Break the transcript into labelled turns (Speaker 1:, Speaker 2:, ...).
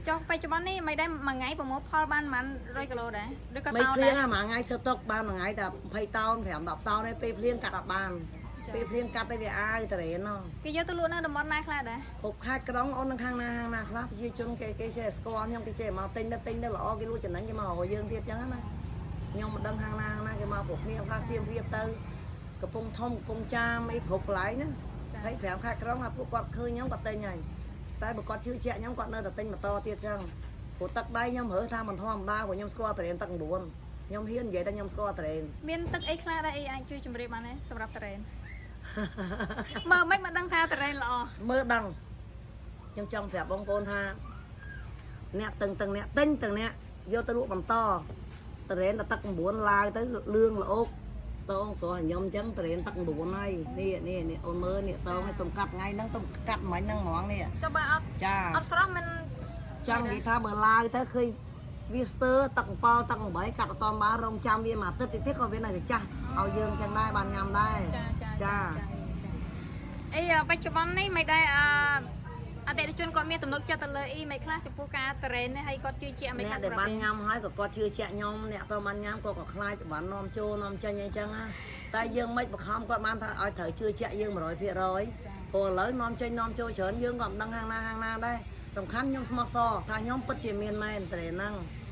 Speaker 1: ចុះបច្ចុប្បន្ននេះមិនដែរមួយថ្ងៃប្រមូលផលបានប្រហែល100គីឡូដែរឬក៏
Speaker 2: មិន
Speaker 1: តោនដែរ
Speaker 2: ភ្លៀងអាមួយថ្ងៃធ្វើតុកបានមួយថ្ងៃតែ20តោន5 10តោនឯងពេលភ្លៀងកាត់អត់បានពេលភ្លៀងកាត់ទៅវាអាយតរេនណោះ
Speaker 1: គេយកទៅលក់នៅតំបន់ណាខ្លះដែរ
Speaker 2: គ្រប់ខេត្តក្រុងអូននឹងខាងណាខាងណាខ្លះប្រជាជនគេគេចេះស្គាល់ខ្ញុំគេចេះមកទិញទៅទិញទៅល្អគេលក់ចំណេញគេមករកយើងទៀតចឹងណាខ្ញុំមិនដឹងខាងណាខាងណាគេមកគ្រប់គ្នាខ្លះសៀមរាបទៅកំពង់ធំកំពង់ចាមអីគ្រប់កន្លែងណា25ខេត្តក្រុងអាពួកគាត់ឃើញខ្ញុំគាត់ទិញហើយតែបើគាត់ជឿជាក់ខ្ញុំគាត់នៅតែទិញបន្តទៀតចឹងព្រោះទឹកដៃខ្ញុំរើសថាមិនធម្មតាព្រោះខ្ញុំស្គាល់តរេនទឹក9ខ្ញុំហ៊ាននិយាយថាខ្ញុំស្គាល់តរេន
Speaker 1: មានទឹកអីខ្លះដែរអីអាចជួយជម្រាបបានទេសម្រាប់តរ៉េនមើលមិនមិនដឹងថាតរ៉េនល្អ
Speaker 2: មើលដឹងខ្ញុំចង់ប្រាប់បងប្អូនថាអ្នកទាំងទាំងអ្នកទិញទាំងអ្នកយកទៅលក់បន្តតរេនដល់ទឹក9ឡាវទៅលឿងល្អោកតងស្រស់ខ្ញុំអញ្ចឹងតរេនទឹក9ហើយនេះនេះនេះអូនមើលនេះតងឲ្យទុំកាត់ថ្ងៃហ្នឹងទុំកាត់មិញហ្នឹងហ្មងនេះ
Speaker 1: ចុះបើអត់
Speaker 2: ចា
Speaker 1: អត់ស្រស់មិន
Speaker 2: ចង់និយាយថាបើឡាវទៅឃើញវាស្ទើរទឹក7ទឹក8កាត់អត់តបានរងចាំវាមួយអាទិត្យទៀតក៏វានៅតែចាស់ឲ្យយើងអញ្ចឹងដែរបានញ៉ាំដែរ
Speaker 1: ចាចា
Speaker 2: ចា
Speaker 1: អីបច្ចុប្បន្ននេះមិនដែរអអតិថិជនគាត់មានទំនុកចិត្តទៅលើអីមិនខ្លះចំពោះការតរ៉េននេះហើយគាត់ជឿជាក់មិន
Speaker 2: អ្នកដែល
Speaker 1: ខ្លះសម្រាប់
Speaker 2: បានញ៉ាំហើយក៏គាត់ជឿជាក់ខ្ញុំអ្នកទៅបានញ៉ាំក៏ក៏ខ្លាចបាននាំចូលនាំចេញអីចឹងណាតែយើងមិនបង្ខំគាត់បានថាឲ្យត្រូវជឿជាក់យើង100%ព្រោះឥឡូវនាំចេញនាំចូលច្រើនយើងក៏មិនដឹងខាងណាខាងណាដែរសំខាន់ខ្ញុំស្មោះសរថាខ្ញុំពិតជាមានមែនត្រេហ្នឹង។